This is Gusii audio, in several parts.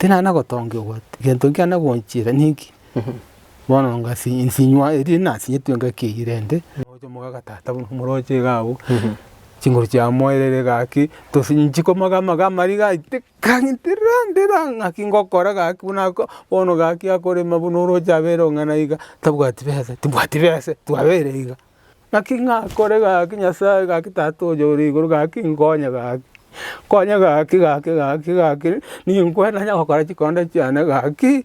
Tinana gotongiwa, gento nkiana gonchira ninki? Bono ngasi nsinywa erio nasinyetwe engaki eyio rende, oche omogaka tata buna omoroche iga abwo, chinguru chiamoerire gaki, tosi nchikomaga amaga amariga aiteka ndira ndira ng'aki ngokora gaki buna ako bono gaki akorema buna oroche abere ong'ana iga, tabwati besa timbwati besa twabeire iga. Naki ng'akore gaki Nyasae gaki tata oyo ore igoro gaki nkonye gaki, nkonye gaki gaki gaki gaki ninkwe nanye gokora chikonda chiane gaki,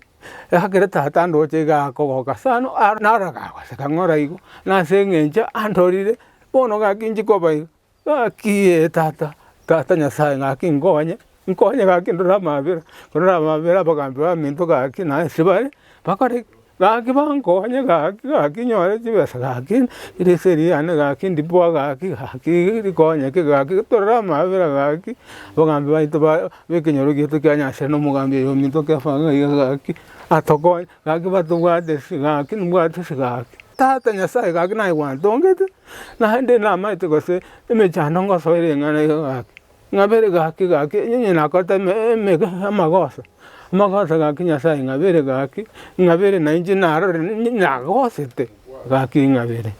ekero tata ndoche iga akogoka sana aro naro agagoseka ng'ora igo, na ase eng'encho andorire, bono gaki inche koba iga, gaki ee tata, tata Nyasae gaki nkonye, nkonye gaki ndore amabera, ndore amabera abagambi baminto gaki naye ase bare, bakore ki? Gaki bankonye gaki gaki nyore chibesa gaki, riso eri riane gaki ndiboa gaki gaki rikonyeke gaki torore amabera gaki, abagambi baito ba ekenyoro giaito kia Nyasira na omogambi oyo ominto Kefa iga iga gaki, atokonye gaki batobwate ase gaki mbwate ase gaki. Tata Nyasaye gaki naye gwantongete, naende namaete gose emechando ngosoera eng'ana iga gaki. Ng'abere gaki gaki, onye nakorete eme emege amagoso, amagoso gaki Nyasaye ng'abere gaki, ng'abere na inche narore nagosete, gaki ng'abere,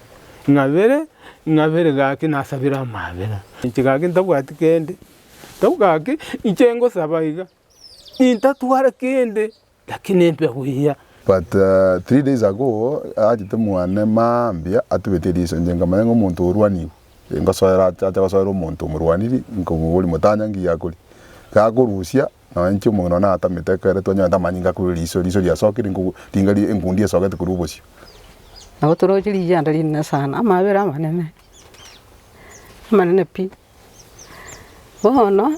ng'abere, ng'abere gaki nasabire amabera. Inche gaki ntabwati kende, ntabu gaki, inche ngosaba iga, intatwara kende. Lakini mbe buya. But 3 days ago achete mwane mambia atubete eriso inche nkamanya ng'a omonto orwanigwe, ngosoera ache ache gosoera omonto omorwaniri nkomoboria motanya ngiya akoria. Gakorusia nonye inche omong'ina one natamete ekere twanyorete amanyinga akorwa eriso, eriso riasokire nkogu ringa ri enkundi esogete korwa obosio. Nabo toroche riyianda rinene sana, amabera amanene, amanene pi. Bono,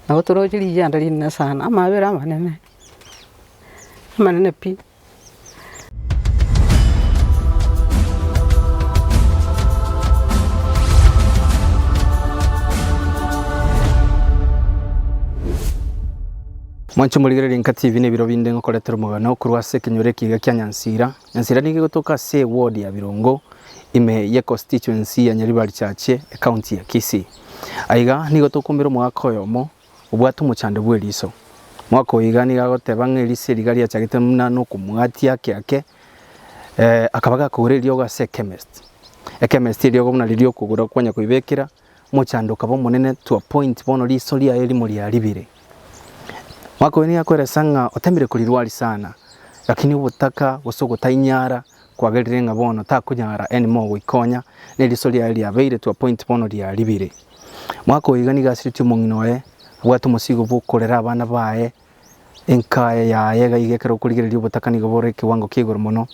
nabo toroche riyianda rinene sana, amabera amanene, amanene pi. Mwanche morigererie Nka TV na ebiro binde ngokoretera omogano korwa ase ekenyoro ekiga kia Nyansira. Nyansira nigo egotoka ase eward ya Birongo ime ye constituency ya Nyaribari Chache ecounty ya Kisii. Aiga nigo tokoumera omogaka oyomo obwate omochando bw'eriso. Omogaka oyo iga nigo agoteba ng'a eriso eri iga riachagete buna nokomwatia ake ake akaba gakogora eriogo ase echemist. Echemist eriogo buna riria okogora kwanya koibekera omochando okaba omonene to a point bono riso riaye erimo riaribire. Omogaka oyo nigo akoeresa ng'a otemire korirwari sana lakini obotaka gose ogotainyara Kwagerire ng'a bono takonyara anymore goikonya, na eriso riaye riabeire to a point bono riaribire. Mwaka oyo iga nigo asiretie omong'ina oye, abwate omosigo bw'okorera abana baye, enka yaye iga iga ekero okorigereria obotaka nigo bore ekewango kia igoro mono.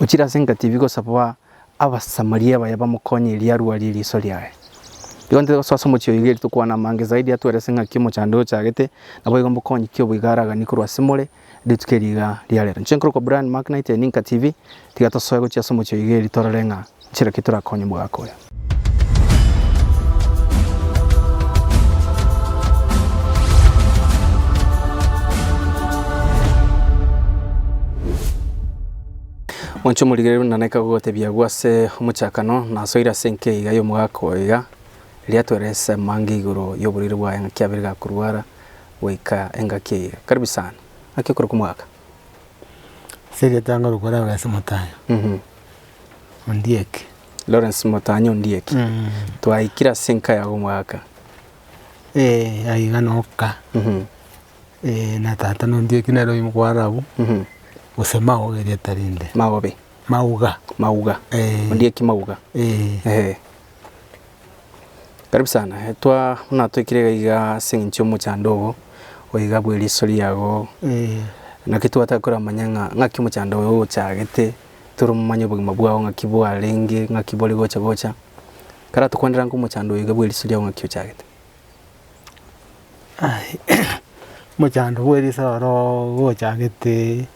Ochire ase enka TV gosaba abasamaria baye bamokonye erio arwarie eriso riaye. Igo ntete gosoa ase omochie oyo iga erio tokwane amange zaidi atwerese ng'aki omochando oyo ochagete, naboigo mbokonyi ki obo iga araganie korwa ase more, Rituko eri iga ria rero. Inche nkorokwa Brian Macknight eye Ninka TV, tiga tosoe gochia ase omochie oyo iga eri torore ng'a nchera ki torakonye omogaka oyo. Mwanche omorigereria buna naika gogotebia agwo ase omochakano, nasoire ase enka eye iga ya omogaka oyo iga, riria twerese amange igoro y'oborwaire bwaye ng'aki abere gakorwara, goika engaki eye. Karibu sana. Naki okorokwa omogaka? Ase erieta nkorokwa Lawrence Motanya Ondieki. Lawrence Motanya Ondieki. Twaikire ase enka yago omogaka. Eh, aiga noka. Na tata na Ondieki nere oyo kwarabu, gose Maoga erieta rinde. Maobe. Mauga. Mauga. Ondieki Mauga. Eh. Karibu sana, twa buna twaikire iga iga ase eng'encho y'omochando ogo, oiga bwe riso riago, naki twataka koramanya ng'a ng'aki omochando oyo ochagete, toromanye obogima bwao ng'aki bwarenge, ng'aki bore gocha gocha, karatokwanera ng'a omochando oyo iga bwe riso riago ng'aki ochagete. Omochando bwe riso oro gochagete,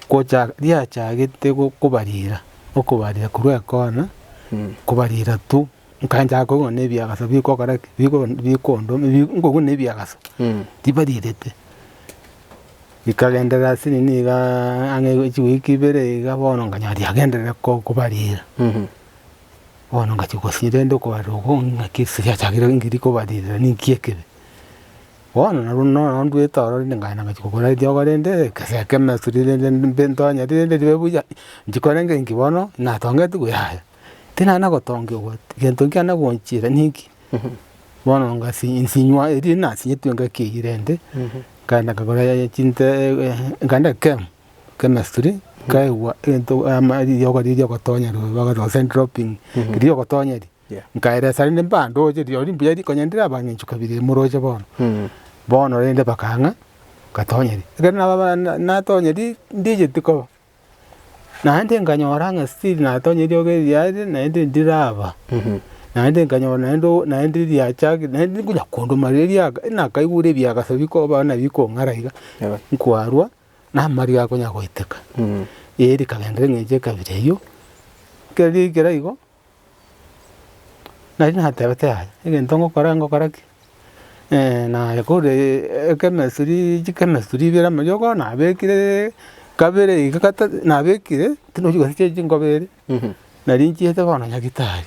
gocha riachagete gokobarira, okobarira korwa ekona, kobarira tu. Nkanchaka koigwa na ebiagaso bikokora ki? Biko bikondoma bi nkoigwa na ebiagaso, tibarirete. Bikagenderera ase nini igaa ang'e chiwiki ibere iga bono nkanyora riagenderera ko kobarira. Bono ngachia gosinya rende okobarira oko ng'aki ase riachakire ngiri kobarirera ninki ekebe. Bono narwo nono ndwete ororo rende nkaenda ngachia kogora eriogo rende ekesa ekemesuri rende mbe ntonye rende ribe buya, nchikorenge inki bono, natongetigwe yaya, tinana gotongiwa gento nkiana gonchira ninki, bono ngasi nsinywa eria nasinyetwe engaki eywo rende, nkaenda nkagora chinte nkaenda ekemo. Chemistry, nkaegwa egento ama riogo riria riogotonyerwa bagoteba gose dropping, riria riogotonyeri, Yeah. nkaeresa rende mbandoche rirorio mbuya ri konya ndire abang'encho kabere moroche bono. Bono rende bakang'a, ngatonyeri, ekero nababa na natonyeri ndicheti koba, naende nkanyora ng'a still natonyeri riogo eriaye naende ndiraba, naende nkanyora naende o naende riachakire naende nkonya kondoma riria riaka nakaigure ebiagaso bikoba buna bikong'ara iga, nkwarwa. Na amariga akonya goiteka, ee rikagenderera eng'encho ekabira eyio, ekero riaikera igo, nari natebete yaya, egento ngokora ngokora ki? Nakorire ekemesuri chikemesuri ibere amariogo nabekire kabere iga gatato nabekire, tinochi gose chiaye chinkoba ere, nari nchiete bono nyagetari,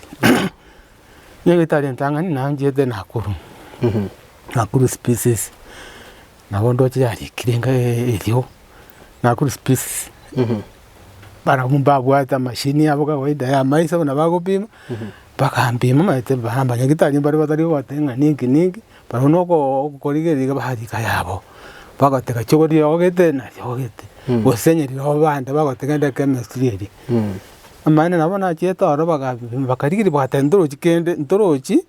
nyagetari entang'ani nanchiete Nakuru, Nakuru species. Nabo ndoche yarikire enga erio, Nakuru species, barabwo mbabwate amashini abo kawaida ya amaiso buna bagopima, bakampima omanyete ba abanyagitari mbare batari goteba ng'a ninki ninki, barabwo na oko okorigereria iga barika yabo, bagoteba chio riogete na riogete, gose onye riroba bande bagoteba genda chemistry eria. Amaene nabo nachiete ororo bakampima bakarigereria bagateba ntorochi kende ntorochi.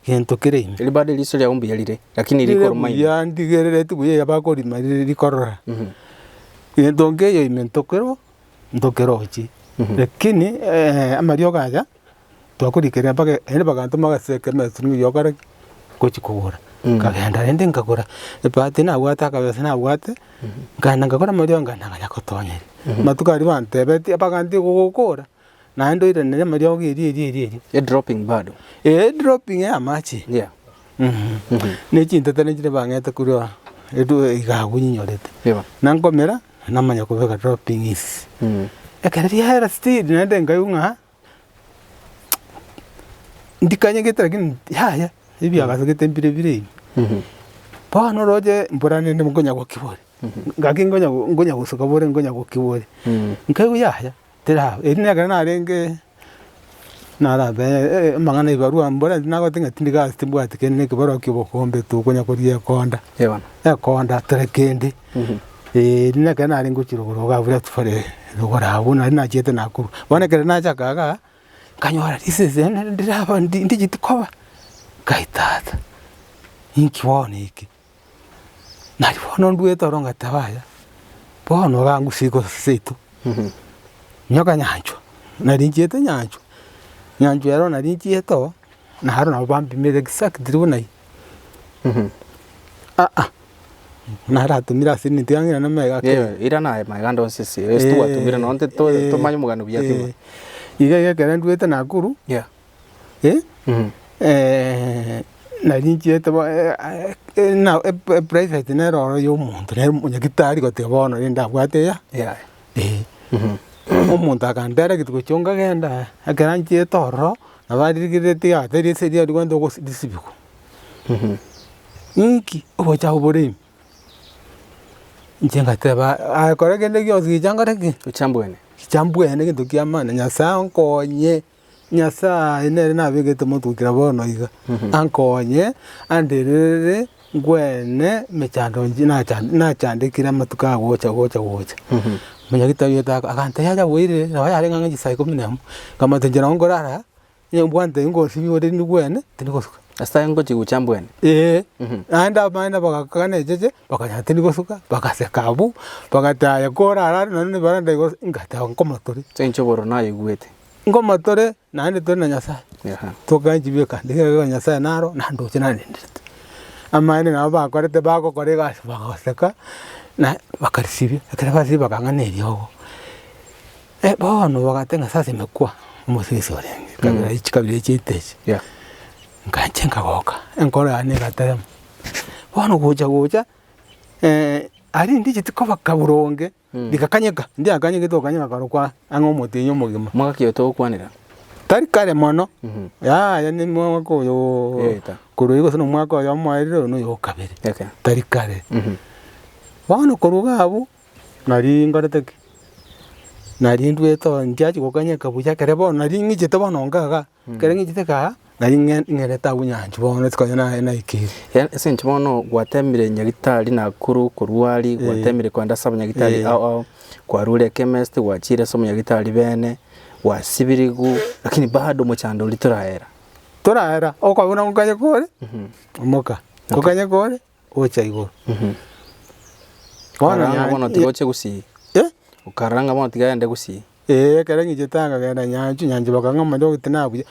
Gento kere ime. Erio bado eriso riao mbuya rire, lakini Rire rikoroma ime. buya ndigerereti buya eya bakorima rire rikorora. Gento nkeiyo ime ntokero ntokerochi, lakini amariogo aya twakorikeria mpaka yaani bagantoma ase ekemesuri ng'a okore ki? Gochi kogora. Nkagenda rende nkagora, ebahati nabwate akabesa nabwate, nkaenda nkagora amariogo nkaenda nkanya gotonyeria. Amatuko aria bantebetie bagantebi gogokora. Naende oiranere amariogo eria eria eria eria. Edropping bado. Ee edropping ya amache. Yeah. Ne chintete nchire bang'ete korwa edu iga abwo nyinyorete. Eba. Nankomera, namanya kobeka dropping isi. Ekero riaera still naende nkaigwa ng'a ndikanyegete lakini yaya, ebiagasegete mbire bire ime. Bono oroche mbura nende nkonya gokibori, ngaki nkonya nkonya gosuka bore nkonya gokibori, nkaigwa yaya. Tera, eri nekero narenge narabe amang'ana ebarua mbore nagote ng'a tindi gasi timbwati kende na ekebarua kia obokombe tokonya korigia ekonda, Eeh bono. ekonda tore kende, eri nekero narenge gochia rogoro iga abwo Rift Valley rogoro abwo nari nachiete Nakuru. Bono ekero nachaka igaa, nkanyora risese rende ndiraba ndi ndicheti koba, nkai tata, inki bono eke? Nari bono ndwete oro ngateba aya, bono iga ngusie gose seito, nyoka nyanchwa, nari nchiete nyanchwa, nyanchwa ero nari nchiete oo, naro nabo bampimire exactly buna eye, aa, naratumire ase ninto yang'ina na amaiga ake. Eeh, irana aye magega ande onsi ase ase twatumire nonye nte to- tomanye omogano buya kegima. Iga iga ekero ndwete Nakuru. Yeah. Nari nchiete bo na eprivate nere oro ya omonto nere omonyagitari gotiga bono rende abwate eya Eyaye. eh. Omonto akandirect gochia nkagenda, ekero nchiete ororo, nabo arigereretie agatebia ase riria rigwenta ogosi risibigwa. Inki obochafu bore ime? Inche ngateba aye kora kende gionsi gicha nkore ki? Gicha mbwene. Gicha mbwene egento kia maana Nyasaye ankonye. Nyasae nere nabegete motwe kera bono iga, ankonye, anderere ngwene emechando inche nacha nachandekire amatuko agocha gocha gocha. Omonyagitari oito aka agantebia acha bwairire, nabo yarenge ang'e chinsa ikomi na emo, nkamotebia inche nabo nkorara, onye mbwate ngosibia ore nigwene, tindi gosuka. Ase aye ngochia gocha mbwene. Eeh, naende abande bagakana echeche, bakanyora tindi gosuka, bagaseka abwo, bagateba aye korarare nonye na ebaranda igo ngateba nkomotore. Ase eng'encho obororo nayoigwete. Ngoma tore naende tore na Nyasaye, tokanchibeka ndigerere Nyasaye naro nandoche narenderete. Amaene nabo bakorete bagokora egasi bagoseka, na bakarisibia, ekero barisibirie bakang'ana eriogo. Bono bagateba ng'a sasa imekwa omosesi orenge kabira chikabira chiaito echi, Yeah. nkaancha nkagoka, enkoro yane egaterema. Bono gocha gocha, aria ndicheti koba kaboronge. Rikakanyeka, ndiakanyegete okanyeka korokwa ang'e omotienyi omogima. Mwaka ki oyo togokwanera? Tari kare mono, yaya ne omwaka oyo Eeta. korwa igo gose na omwaka oyo omoerire oyo na oyo o kabere, Okay. tari kare. Bono korwa iga abwo, nari nkorete ki, nari ndwete oo nchiachi gokanyeka buya ekere bono nari ng'ichete bono nka igaa, ekere ng'ichete igaa, nari ng'e ng'erete abwo nyanchwa bono isiko onye naye naikire. Yaani ase eng'encho bono gwatemire nyagitari Nakuru korwa aria, gwatemire kogenda ase abanyagitari ao ao, kwarure echemist gwachire ase omonyagitari bene. Gwasibirigwe, lakini bado omochando oria toraera. Toraera, okobuna ngokanye kore, omoka, ngokanye kore, ocha igoro. Bono Okarora ng'a nya- bono tiga oche gusii. Eh? Okarora ng'a bono tiga aende gusii. Eeh, ekero ng'ichete nkagenda nyanchwa, nyanchwa bakang'a manya ogete nabuya,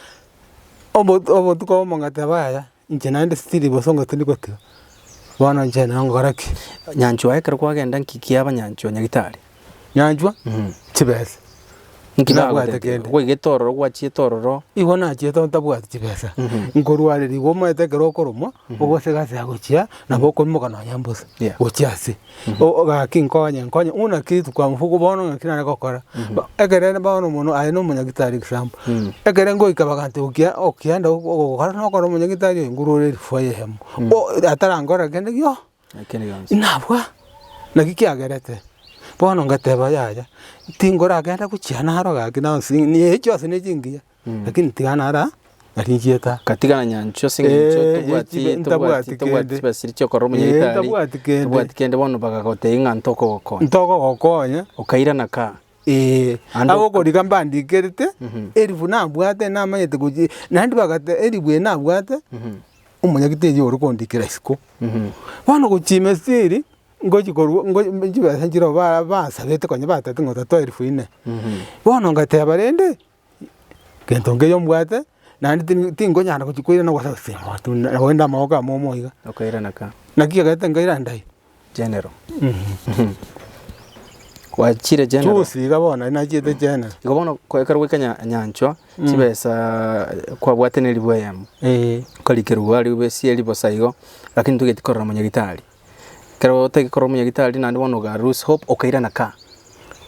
obo obotuko obomo ngateba yaya, inche naende still bosongo tindi gotiga, bono inche nangokora ki? Nyanchwa ekero kwagenda nki kiaba nyanchwa nyagitari? Nyanchwa, chibesa, Nki Nabwate bagotebia? kende. Gwaigete ororo gwachiete ororo. Igo nachiete ntabwati chibesa, nkorwareri igo omanyete ekero okoromwa, ogosegasega gochia, nabo okoimoka nonya mbosa, Yeah. gochia ase. O- gaki nkonye nkonye buna ki kwa mfuko bono ng'aki nare gokora, Ba ekere bono mono aye na omonyagitari example, ekere ngoika bagantebia okia okianda ogokora nokora omonyagitari oyo ngurore elfu eyemo, o atarankora kende gio. Ekende gionsi. Nabua, naki kiagerete, bono ngateba yaya, tingoragenda gochia naro gaki nonsi ne chionsi ne chingiya, lakini tiga nara nari nchiete. Katigana nyanchwa ase eng'encho Eh, tobwati echibe- tobwati ntabwati tobwati kende. chibesa chiria chiokora Eh, omonyagitari, ntabwati kende. tobwati kende bono bagagotebia ng'a ntokogokonya. Ntokogokonya. Okairana kaa. Eeh, Ande oka- agokorika mbandikerete, elifu nabwate namanyete gochi naende bagate elifu eye nabwate, omonyagitari oria okondikera isiko. Bono gochia ime still, ngochi korwa ngo chibesa nchire oo ba bansabete konya batebete ng'a otatoa elfu inne. Bono ngateba rende, gento nkeiyo mbwate, naende tindi tingonyara gochi koirana gose gose nabo amagoko amomo iga. Okairana kaa. Naki egerete nkairana ndai. General. Gwachire general. Juzi iga bono nari nachiete general. Igo bono ko- ekero goika nya- nyanchwa, chibesa kwabwate na elifu eyemo. Eh. Okarikerwa aria obe bosa igo, lakini togeti korora monyagitari. Ekero otagete korora omonyagitari naende bono oga lose hope okairana kaa.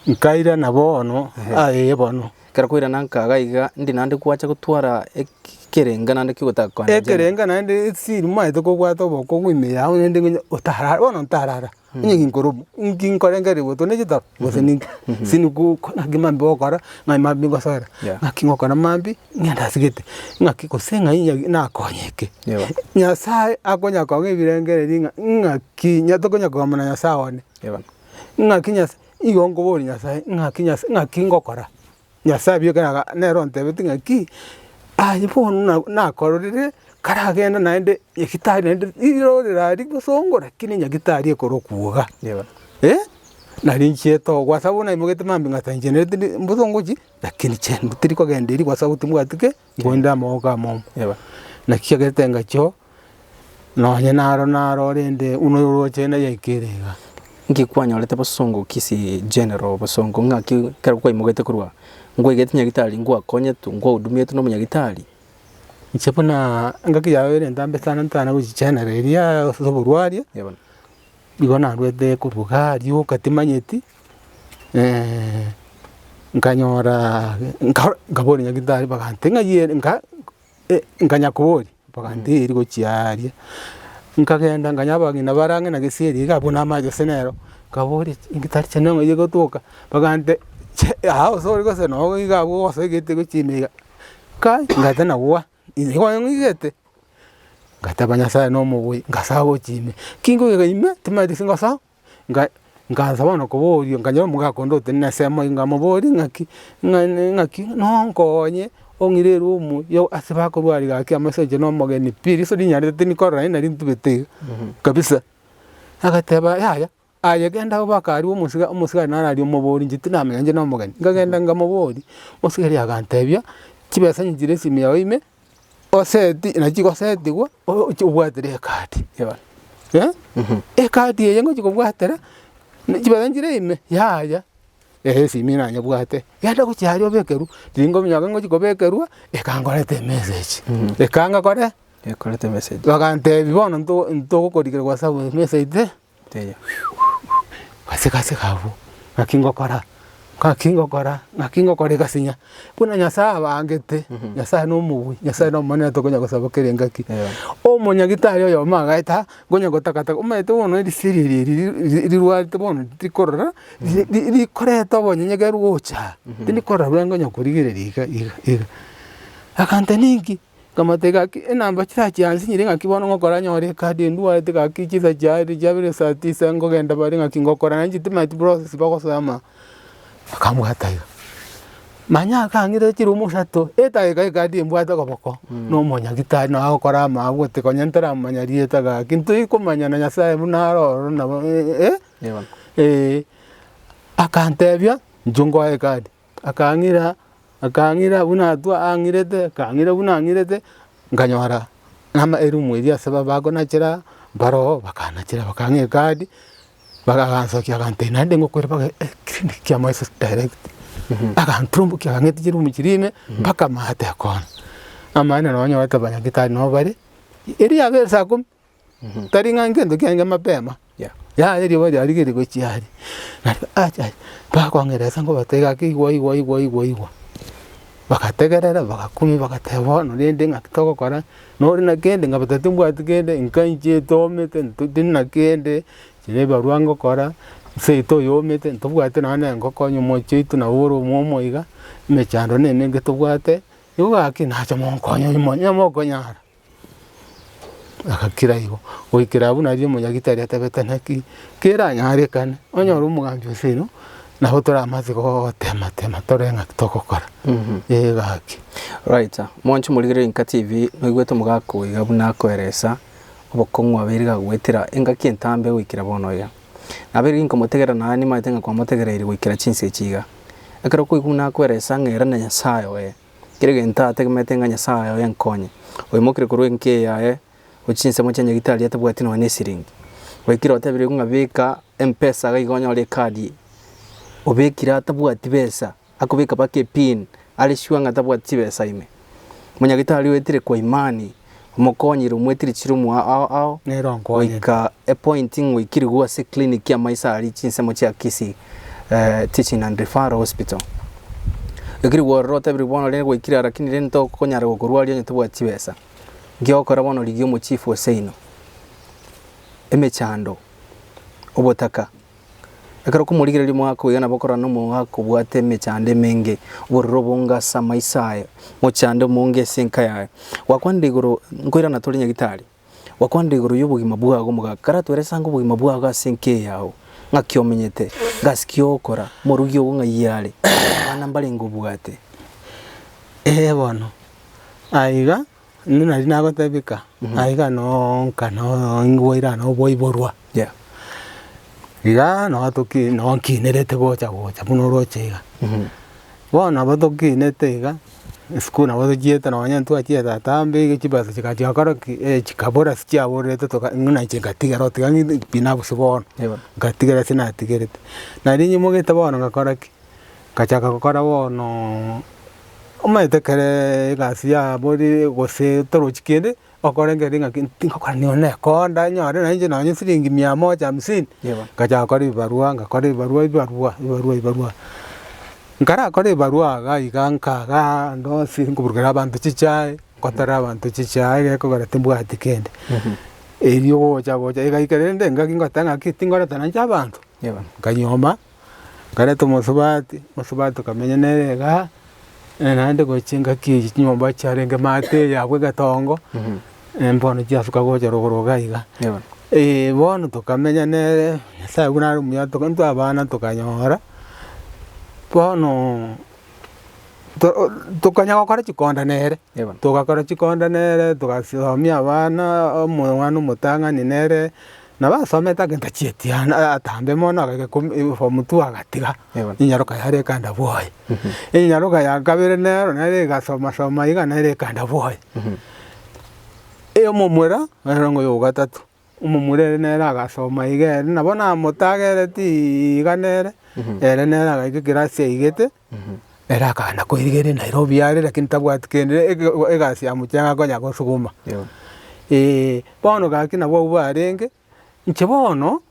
Nkairana bono, aye bono. Ekero kwairana nka iga iga, ndi naende gwacha gotwara ekerenga naende kiogotaka kogenda jela. Ekerenga naende esiri momaete kobwata obokong'u ime yao naende ng'a otarara bono ntarara, onye ginkoromwa, nki nkorengereria gotwa ne chitoro gose ninki, sini ko naki mambia ogokora, ng'ai mambia ngosoera, Yeah. ng'aki ngokora mambia, ng'ende ase gete, ng'aki gose ng'ai nya nakonyeke. Yeah. Nyasaye akonya kong'a ebirengererio ng'a ng'aki nya tokonya kogamba na Nyasaye one, Yeah bono. ng'aki Nyasaye. Igo nkoboria Nyasae, ng'aki Nyasae, ng'aki ngokora? Nyasae buya ekero aga nere ontebetie ng'aki, aye bono na nakororire, karagende naende nyagitari naende rirori raria bosongo lakini nyagitari ekorokwa iga, eh, nari nchiete oo kwa sababu naimogete mambia ng'ata inche nere tindi mbosongo chi, lakini chende tiri kogenda erio kwa sababu timbwati ki, nkoenda amagoko amomo. Naki kiagerete ngachia oo. Nonye naro naro rende buna oroche nayaikere iga. Nki kwanyorete bosongo Kisii General bosongo ng'aki ekero kwaimogete korwa ngwaigete nyagitari ngwakonyetwe ngwahudumietwe na omonyagitari? Inche buna engaki yaye ere entambe sana ntana gochia general eria ase oborwaria, Eeh bono. igo narwete korwa iga aria oka timanyeti, nkanyora nka nkaboria nyagitari bagantebia ng'ai ere nka. Nkanya koboria, baganteberia gochia aaria, nkagenda nkanyora abang'ina bare ang'e na gesieri iga abwo namache gose nero, nkaboria inki tari channel ng'ai egotoka, bagante che aa ase ore gose noo iga abwo osoe egete gochia ime iga, kai ngata nagwa, igo ng'igete, ngateba nyasaye na omobui, nkasoa gochia ime, ki nkoigeka ime, timanyeti ase ngosoa. Nka nkaansa bono koboria, nkanyora omogaka onde otenene ensemo eywo nkamoboria ng'aki, ng'a ng'aki nonkonye ong'ire eroom yo ase bakorwaria gaki amaiso inche na omogeni pi, riso rinyarete tindikorora naende nari ntubete iga kabisa. Agateba yaya, aye genda agwo mpaka aria omosiga omosigari naro aria omoborie inche tinamanya inche na omogeni, nkagenda nkamoboria, omosigari agantebia, chibesa inche chire esimi yao ime. Oseti nachi gosetigwa oche obwatere ekadi, eh, ekadi eye ngochi kobwatera, ne chibesa nchire ime, yaya, eeh esimi nanyebwate, genda gochia aria obekerwe, riria nkominyoka ngochi kobekerwa, ekangoreta emessage, ekanga kore, Ekorete emessage. bagantebia bono nto ntogokorikera kwa sababu emessage te Teiyo. Gase gase abwo, naki ngokora? Ng'aki ngokora, ng'aki ngokora egasinya, buna Nyasaye abangete, Nyasaye na omobui, Nyasaye na omonene tokonya gosaba kera engaki. Omonyagitari oyomo agaeta, nkonya gotakataka, omanyete bono erisiri eri eri ri rirwarete bono rikorora, ri ri rikoreta obonyenyegeru gocha, tindi korora buna nkonya korigereria iga iga iga. Agantebia ninki? Nkamotebia gaki enamba chirachiansinyire ng'aki bono ngokora nyore ekadi ndwarete gaki chinsa chiaerire chiabeire saa tisa nkogenda bare ng'aki ngokora naende inche timanyeti process bagosoma. Akambwata iga, manya akang'irete chiroom isato, etageka ekadi embwate koboko, na omonyagitari nabo agokora amaabwo konya ntaramanya rieta gaki ntoikomanyana nyasaye buna aro ororo nabo eh, akantebia inchuo nkoe ekadi. Akang'ira, akang'ira buna atwa ang'irete, akang'ira buna ang'irete, nkanyora nama eroom eria ase bakonachera mbaroo bakanachera bakang'a ekadi, bagansokia bagantebia naende ngokoira mpaka eclinic ya maiso direct. Aganturumbokia akang'etia chiroom chiria ime mpaka maate ekona. Amaene nonyorete abanyagitari nabo bare, erio yabere saa kumi. Tari ng'a ngento kiarenge mapema, yaya erioba riarigeire gochia aria, nario acha aria, bakong'eresa nkobatebia gaki igwa igwa igwa igwa igwa. Bagategerera bagakumia bagateba bono rende ng'aki togokora, nore na kende nkabatebia timbwati kende, nka inche tomete nto tindi na kende, inche na ebarua ngokora, seito oyomete ntobwate nonya na engoko onye omochie oito nabo ore omwomo iga, emechando na emenge tobwate, igo gaki nacha monkonye onye mokonyara. Agakira igo, goikera abwo nario omonyagitari atebete naki keranyarekane, onyore omogambi o seino, nabo toramanye gotema tema tore ng'aki togokora, eh gaki. Right, mwanche morigererie Nka TV, noigwete omogaka oyo iga buna akoeresa obokong'u abeire gagoetera engaki entambe goikera bono iga. Nabeire ginkomotegerera naye nimanyete ng'a kwamotegereire goikera chinsa echi iga. Ekero okoigwa buna akoeresa ng'a ere na Nyasaye oye. Kera egento ategemete ng'a Nyasae oye ankonye. Oimokire korwa enka eye yaye gochia chinsemo chia Nyagitari atabwati nonya na esiringi. Goikire otebire ng'a beka mpesa iga iga onyore ekadi, obekire atabwati besa, akobeka mpaka epin, are sure ng'a tabwati chibesa ime. Monyagitari oetire kwa imani, omokonyire omwetire chiroom ao ao, Nere onkonyete. goika epoint ng'a oikire igwo ase eclinic ya amaiso aria chinsemo chia Kisii Teaching and Referral Hospital. Oikire igwo ororo otebire bono rende gwaikire aa lakini rende tokonyara gokorwaria onye tobwati chibesa. Nki ogokora bono rigia omochifu o seino, emechando, obotaka. Ekero okomorigereria omogaka oiga nabo okorora nomogaka obwate emechando emenge, obororo obonge ase amaiso aye, omochando omonge ase enka yaye. Gwakwanire igoro, nkoirana tore nyagitari, gwakwanire igoro ya obogima bwago omogaka, karatwerese ange obogima bwago ase enka eye yago, ng'aki omenyete, ngasi ki ogokora, morugi ogo ng'ai are, abana mbarenge obwate. Ee bono, aiga Inwe nari nagotebeka, aiga noo nka noo ingwaire noo bwaiborwa. Yeah. Igaa noo toki noo nkinerete gocha gocha buna oroche iga. Bono nabo tokinete iga, esukuru nabo tochiete nonye ntwachiete atambe iga chibesa chika chigakora ki chikabora ase chiaborete toka buna inche ngatigera otiga ng'ii binafsi bono, Eeh. ngatigera ase natigerete. Nari nyimogete bono ngakora ki, ngachaka gokora bonooo. Omanyete ekere egasi yabori gose torochi kende, okorengeri ng'aki tingokora nigo nekonda nyore na inche nonye siringi mia moja hamsini, ngachaka gokora ebibarua ngakora ebibarua ebibarua ebibarua ebibarua. Nkarakora ebibarua iga iga nka igaa ande onsi nkoburukera abanto chichae, ngotorera abanto chichae gekogera timbwati kende. Erio gocha gocha egaika rende engaki ngoteba ng'aki tingoreta nainche abanto, nkanyuoma. Nkareta omosubati, omosubati tokamenya nere igaa, naende gochia engaki eyio chinyomba chiarenge maate eye abwo egetongo, mbono chiasuka gocha rogoro iga iga. Bono tokamenya nere, nyasaye buna are omuya toka intwe abana tokanyora, bono to tokanya gokora chikonda nere, togakora chikonda nere, togasomia abana, omwana omotang'ani nere. Nabo asomete ake ntachieti ana atambe mono agaika komi form two agatiga, enyaroka yare ekanda bwoye. Enyaroka ya kabere nero, nere egasoma soma iga nere ekanda bwoye. Omomura ere ng'a oyo ogatato, omomura ere nere agasoma iga ere nabo namotagereti iga nere, ere nere agaika ekerasi aigete, ere akagenda koirigeria Nairobi are lakini tabwati kende ege egasi ya mochengo akonya gosuguma. Bono gaki nabwo abwo barenge, inche bono.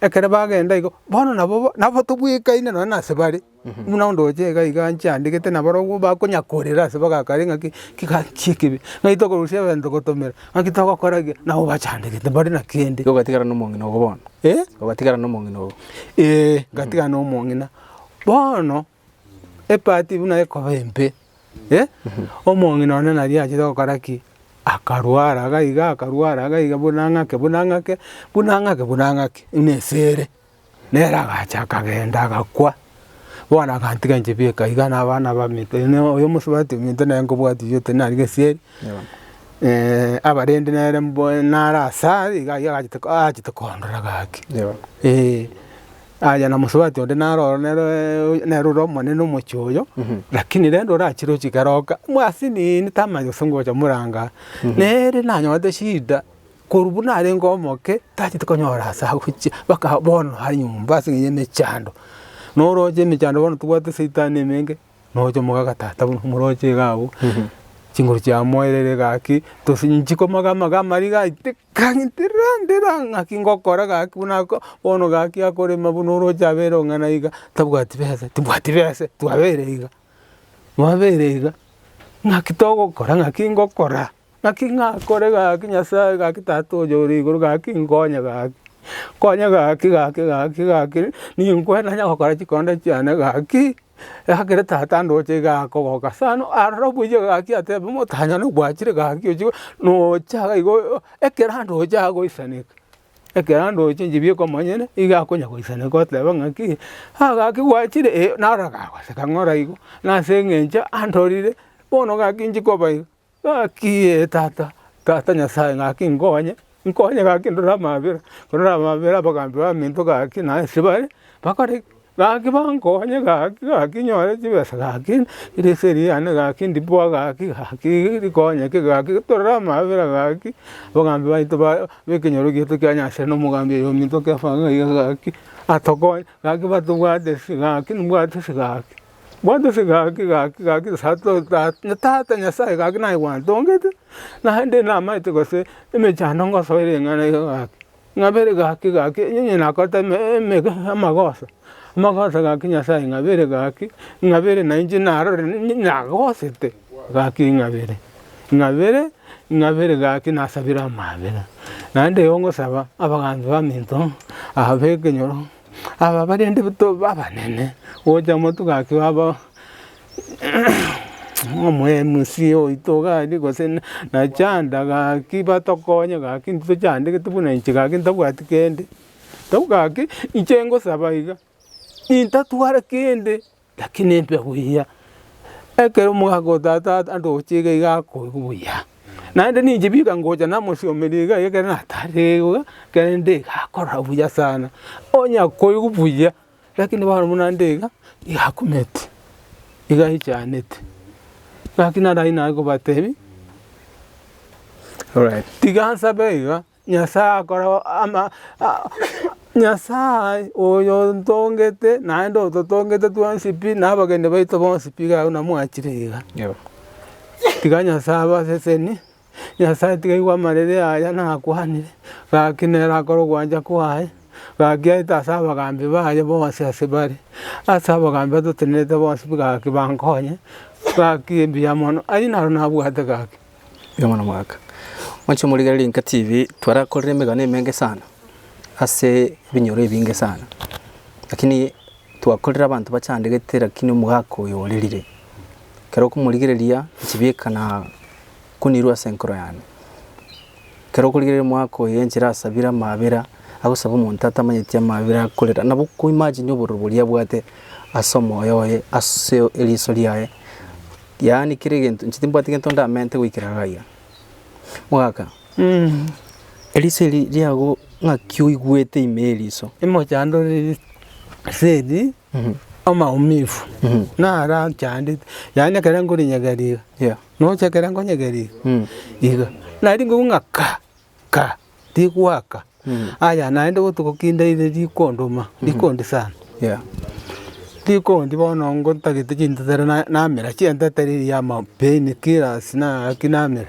Ekero bagenda igo, bono nabo nabo tobwekaine nonye na ase bare, buna ondoche iga iga nchandegete nabarobwo bakonya korera ase bagakare ng'aki ki gaki ekibe, ng'ai tokorusia ebento gotomera, ng'aki togokora ki, nabo bachandegete mbare na kende. Igo ogatigara na omong'ina ogo bono? Eh? Ogatigara na omong'ina ogo? Eeh, ngatigara na omong'ina. Bono, epati buna ekoba embe, eh, omong'ina one naria achete gokora ki? Akarwara iga iga, akarwara iga iga buna ng'ake buna ng'ake, buna ng'ake buna ng'ake, buna esere, nere agacha akagenda agakwa. Bono agantiga inche bieka iga na abana baminto ine oyo omosubati ominto nere nkobwati oyio nare gesieri, abarende nere mbo nare ase are iga aywo agachete achete kondora gaki, eh. Aye na mosubati onde naro oro nere nere ore omonene omochie oyo, lakini rende orachire ochie keroka, mwasinini tamanya gose ngocha moranga, nere nanyorete shida, korwa buna arenge omoke, tacheti konyora ase agochia mpaka bono are nyomba ase eng'encho ya emechando. Noroche emechando bono tobwate saitani emenge. Nocha omogaka tata buna omoroche iga abwo, chinguru chiamoerire gaki, tosi nchikomaga amaga amariga aiteka ndira ndira ng'aki ngokora gaki buna ako bono gaki akorema buna oroche abeire ong'ana iga, tabwati besa timbwati besa twabeire iga, mwabeire iga, ng'aki togokora ng'aki ngokora. Naki ng'akore gaki Nyasae gaki Tata oyo ore igoro gaki nkonye gaki, nkonye gaki gaki gaki gaki ninkwe nanye gokora chikonda chiane gaki, ekero tata ndoche iga akogoka sana aroro buya gaki atebe motanyane gwachire gaki ochie nocha iga igo ekero andoche agoisaneka, ekero andoche inche bieka omonyene iga akonya goisaneka oteba ng'aki, ah gaki gwachire eh naro gagoseka ng'ora igo, nase eng'encho andorire bono gaki inche koba iga. Gaki ee tata, tata Nyasaye gaki nkonye, nkonye gaki ndore amabera, ndore amabera abagambi baminto gaki naye ase bare, bakore ki? Gaki bankonye gaki gaki nyore chibesa gaki, riso eri riane gaki ndiboa gaki gaki rikonyeke gaki torore amabera gaki, abagambi baito ba ba ekenyoro giaito kia Nyasira na omogambi oyo ominto Kefa iga iga gaki, atokonye gaki batobwate ase gaki mbwate ase gaki. Bwata ase gaki gaki gaki sato tata tata Nyasaye gaki naye gwantongete, naende namaete gose emechando ngosoera eng'ana iga gaki, ng'abere gaki gaki onye nakorete eme emege amagoso, amagoso gaki Nyasaye ng'abere gaki, ng'abere na inche narorire nagosete gaki ng'abere, ng'abere ng'abere gaki nasabire amabera. Naende igo ngosaba abagambi baminto, aba ba ekenyoro. Aba barende abanene, gocha motwe gaki baba omo-mca oito iga aria gose nachanda gaki batokonye gaki intwe tochandegete buna inche gaki ntabwati kende, gaki inche ngosaba iga, intatwara kende. Lakini embe buya, ekero omogaka o tata andoche iga iga akoigwa buya, naende ninche biga ngocha namosiomeria iga ekero natarire iga, ekero nde iga akorora buya sana, onya koigwa buya, lakini bono buna nde iga, iga akumeti, iga aichanete. Gaki naro aywo nare kobatebia, Alright. tiga nsabe iga. Nyasae akora ama Nyasae oyo ontongete naende ototongete twensi pi, na abageni baito bonsi pi iga buna mwachire iga. Tiga Nyasae abasesenie, Nyasae tiga aigwe amarere aya nakwanire, gaki nere akore ogwancha kwaye, gaki aete ase abagambi baye bonsi ase bare, ase abagambi batotenerete bonsi pi gaki bankonye, gaki mbuya mono, ayio naro nabwate gaki. Mbuya mono omogaka. Mwanche omorigereria Inka TV, twarakorire emegano emenge sana, ase ebinyoro ebinge sana, lakini twakorire abanto bachandegete lakini omogaka oyo orerire. Ekero okomorigereria, nchibieka na kunirwe ase enkoro yane. Ekero okorigereria omogaka oyo enchera asabire amabera, agosaba omonto atamanyeti amabera akorera, nabo oko imagine obororo boria abwate ase omoyo oye, ase eriso riaye. Yaani kera egento, inche timbwati gento ndamente goikera iga iga. Mogaka, eriso eri riago ng'aki oigwete ime y'eriso? Emochando ere eri amaumivu, naro anchandete, yaani ekero nkorinyegeria iga, Yeah. nocha ekero nkonyegeria iga, iga, nari nkoigwa ng'a ka ka, rigoaka, aya naende botuko ki ndaire rikondoma, rikondi sana. Yeah. Rikondi bono ngotagete chintetere na namera chientetere eria ama pain killers naki namera.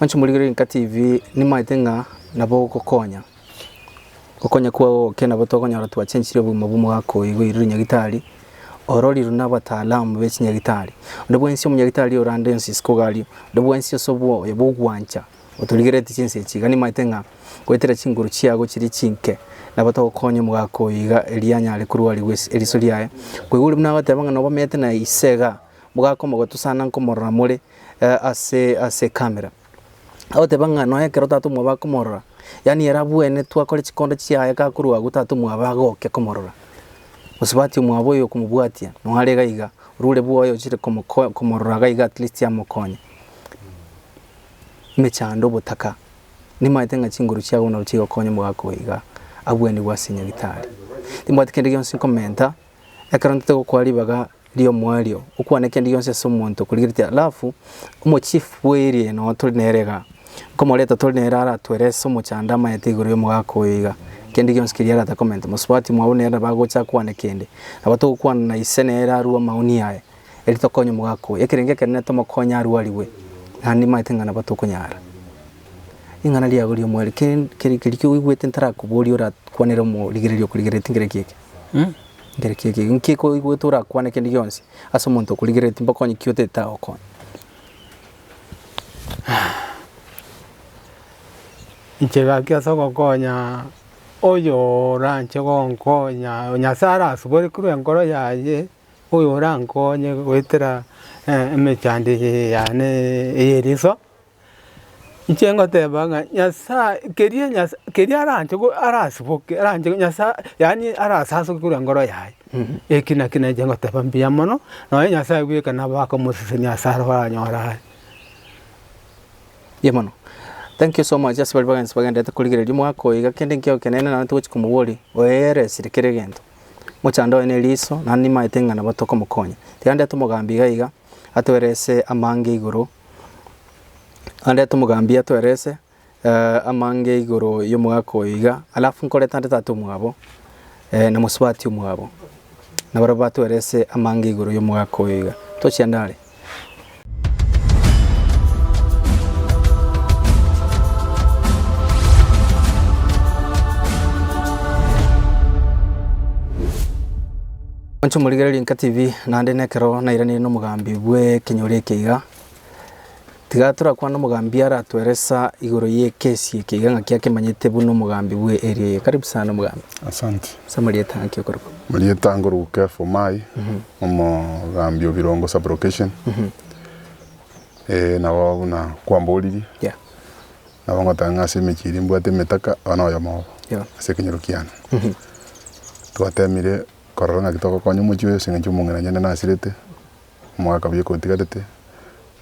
Mwanche morigererie Nka TV, nimaete ng'a nabo ogokonya. Gokonya kwao oke nabo tokonyora twachenchirie obogima bw'omogaka oyo igo oirire nyagitari, ororirwe na abataalamu be chinyagitari. Onde bwensi omonyagitari orande onsi isiko iga aria, onde bwensi ase obwoyo bw'ogwancha otorigereti chinsa echi iga nimaete ng'a goetera chinguru chiago chiria chinke nabo togokonya omogaka oyo iga erio anyare korwarigwa ase eriso riaye. Koigwa oria buna agoteba ng'a nobamete na ise igaa, omogaka omogotu sana nkomorora more ase ase ecamera. Agoteba ng'a nonya ekero tata omwabo akomorora, yaani ere abwenerete akore chikondo chiaye gakorwa agwo tata omwabo agoke komorora. Mosubati omwabo oyo okomobwatia nonya are iga iga, orure bwoye ochire komoko komorora iga iga at least amokonye. Emechando obotaka, nimaete ng'a chinguru chiago nabo chigokonya omogaka oyo iga abwenigwe ase nyagitari. Timbwati kende gionsi nkomenta. Ekero ntete gokoa ribaga ri'omoerio, okwane kende gionsi ase omonto okorigeretie alafu omochief bw'eeri eye noo tori nere igaa, nkomoreta tori nere aratoerese omochando amaete igoro y'omogaka oyo iga, kende gionsi keria aratakomente. Mosubati omwabo nere nabo agocha akwane kende, nabo togokwana na ise nere arue amaoni aye, erio tokonye omogaka oyo. Ekerengo ekenene tomokonye arwarigwe, naende nimaete ng'a nabo tokonyara. Ring'ana riago ri'omoerio ken keri keria oigwete ntarakoboria orakwanere omorigereria okorigereretie nkereki eke? Nkereki eke, nki koigwete orakwane kende gionsi ase omonto okorigereretie mbokonye ki otagete agokonye? Inche gaki ase ogokonya oyo oranche gonkonya Nyasaye arasubore korwa enkoro yaye, oyo orankonye goetera emechando eye yane eye eriso. Inche ngoteba ng'a Nyasaye keria Nyasaye keria aranche go arasiboke aranche Nyasaye yaani arasasoke korwa enkoro yaye, eki naki nainche ngoteba mbuya mono, nonye Nyasaye bweka nabo akomosesenia ase aro aranyore aye. Mbuya mono. Thank you so much ase baria bagensi bagenderete korigereria omwaka oyo iga kende nkio ekenene naende togochi komoboria oeresire kera egento. Mochando oye na eriso naende nimaete ng'a nabo tokomokonya. Tiga ndete omogambi iga iga atoerese amange igoro. Andete omogambi atoerese amange igoro y'omogaka oyo iga, alafu nkoreta nde tata omwabo na mosubati omwabo, nabarabwo batoerese amange igoro y'omogaka oyo iga. Tochiende are. Inche omorigereria Nka TV, naende nekero nairanire nomogambi bw'ekenyoro eke iga. Tiga torakwane omogambi aratoeresa igoro y'ekesi eke iga ng'aki akemanyete buna omogambi bwe area eye. Karibu sana omogambi. Asante. Ase amarieta ng'aki okorokwa? Amarieta nkorokwa Kefa Omai, omogambi o Birongo sub location. Nabo buna kwamboririe, Yeah. nabo ngoteba ng'a ase emechie eria mbwate emetaka, oyo noyomo obo, Yeah. ase ekenyoro kiane. Twatemire korora ng'aki togokonya omochie oyo ase eng'encho omong'ina nyene nasirete. Omogaka buya otigarete,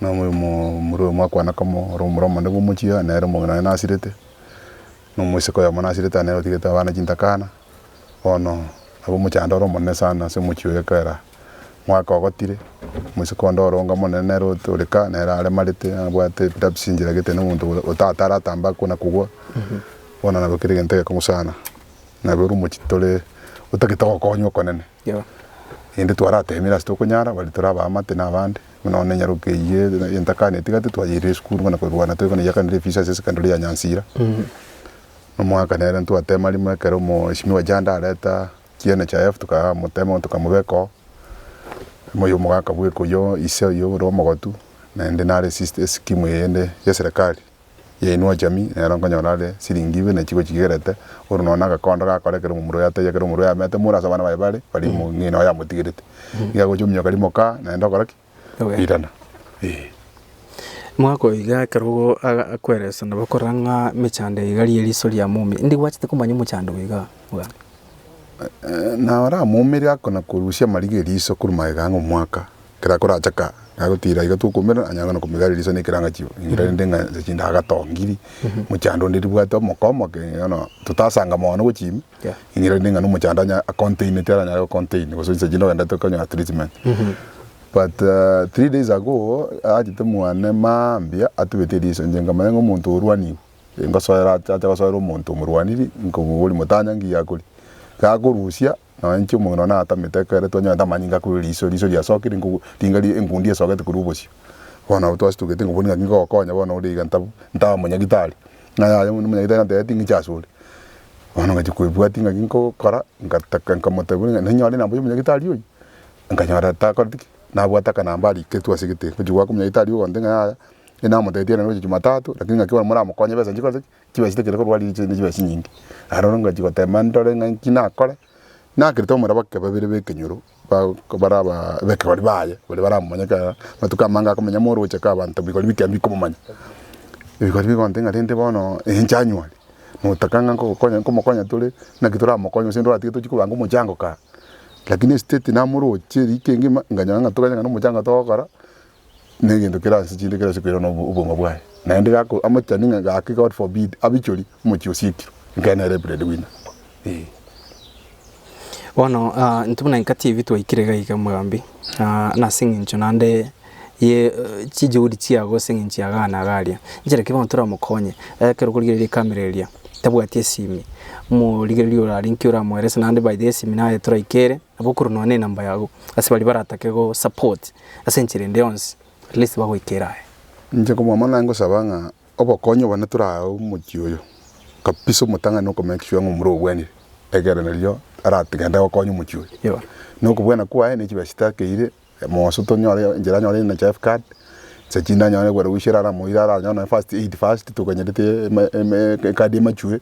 na omomura oyo mwakwana komo ore omomura omonene bwa omochie oyo nere omong'ina oye nasirete, na omoiseke oyomo nasirete aye nere otigete abana chintakana, bono nabo omochando ore omonene sana ase omochie oyo ekera omogaka ogotire, omoiseke onde oronge omonene nere ore ka nere aremarete abwate epilepsy enchera gete na omonto otatara atambe akona kogwa, bono nabo kere egento egekong'u sana, nabo ore omochie tore otagete gokonywa okonene. Naende twaratemire ase tokonyara, baria tore abaamate na abande, buna bono enyaroka eyio entakana etigate twayeirire esukuru bono korwana tore bono yakanire efees ase esekondari ya Nyansira. Na omwaka nere ntwatema rimo ekero omheshimiwa Janda areta chi NHIF tokamotema tokamobeka oo, omoyo omogaka bweka oyio ise oyio ore omogotu, naende nare esist eskimu eyende ya eserekari. ya Inua Jamii, nero nkonyora are siringi ibere na chigochi chigerete, oro nonya na agakondo gakora ekero omomura oyo ataiyo ekero omomura oyo amete more ase abana baye bare, baria ng'ina oye amotigerete. Nigo agocha ominyoka rimo kaa, naende okora ki? Oirana, eh. Omwaka oyo iga ekero ogo aga akweresa nabo okorora ng'a emechando eye iga rieriso riamomia, indi gwachete komanya omochando oyo igaa bwana? Naramoumerie akona korusia amariga eriso korwa magega ang'e omwaka, Ekero akorachaka, agotira iga tokoumera, anyare na komigara eriso na ekerangachio, ingira rende ng'a inse chinde agatongiri, mochando onde ribwate omoka omoke bono totasanga mono gochia ime, ingira rende ng'a na omochando anya acontaineti aranyare gocontain gose inse chinde ogendete okonyora treatment. But 3 days ago, achete mwane maambia atubete eriso, inche nkamanya ng'a omonto orwaniwe. Ngosoera acha gosoera omonto omorwaniri, nkomoboria motanya ngiya akoria. Gakorusia, nonya inche omong'ina one natamete ekere twanyorete amanyinga akorwa riso, riso riasokire nkogu ringa ri enkundi esogete korwa obosio. Bono nabo twasitugete ng'a ng'aki ngogokonya bono ore iga ntabu ntaba omonyagitari, ng'a yaya omonyagetari antebetie ng'iche asore. Bono ngachia koebwatia ng'aki nkogokora, ngataka nkamotebia ng'a ninyore enamba ya omonyagitari oyio, nkanyora takoreti ki, nabwate akanamba ariketwe ase egete, ngochia goaka omonyagitari ogonte ng'a yaya, enamotebetie nere gochia jumatatu, lakini ng'aki bono moramokonye ebesa nchikorete ki, chibesa chitakire korwa aria chinde chibesa chinyinge. Aroro ngachia gotema ndore ng'a inki nakore, nakerete omorabwo ake babere ba ekenyoro, ba bare aba abekegori baye, baria baramomanye ekero amatuko amange akomenya moroche ka abanto bigori bike mbikomomanya. Ebigori bigontebia ng'a rende bono inche anyore, notaka ng'a nkogokonya nkomokonya tore, naki toramokonye gose ntoratige tochie kobanga omochango kaa. Lakini estate namoroche riko engima, nkanyora ng'a toganye ng'a na omochango togokora, na egento kere ase chinde kere ase koirana obo obogima bwaye. Naende gako amochani ng'a gaki God forbid abichori omochie osiekirwe, ekeene nere bread winner, eh. Bono intwe buna Enka TV twaikire iga iga omogambi, nase eng'encho naende ye chijuhudi chiago ase eng'encho ya igaa na iga aria, inchera ki bono toramokonye ekero okorigereria ekamera eria, tabwati esimi, omorigereria ore aria nki oramoerese naende by the way esimi naye toraikere, nabo okorwa nonya na enamba yago ase baria baratake go support ase enchera ende yonsi at least bagoikere aye. Inche komwama naye ngosaba ng'a obokonyi obone torae omochie oyo kabisa omotang'ani oko make sure ng'a omura obwenire, ekero nario aratigende gokonya omochie oyo. Ewa. Na okobwena kwaye ne chibesa chitakeire, mogoso tonyore enchera anyore NHIF card, inse chinde anyore gwerusia aramoire aranyore nonye first aid first tokanyerete ema eme ecard emachwe,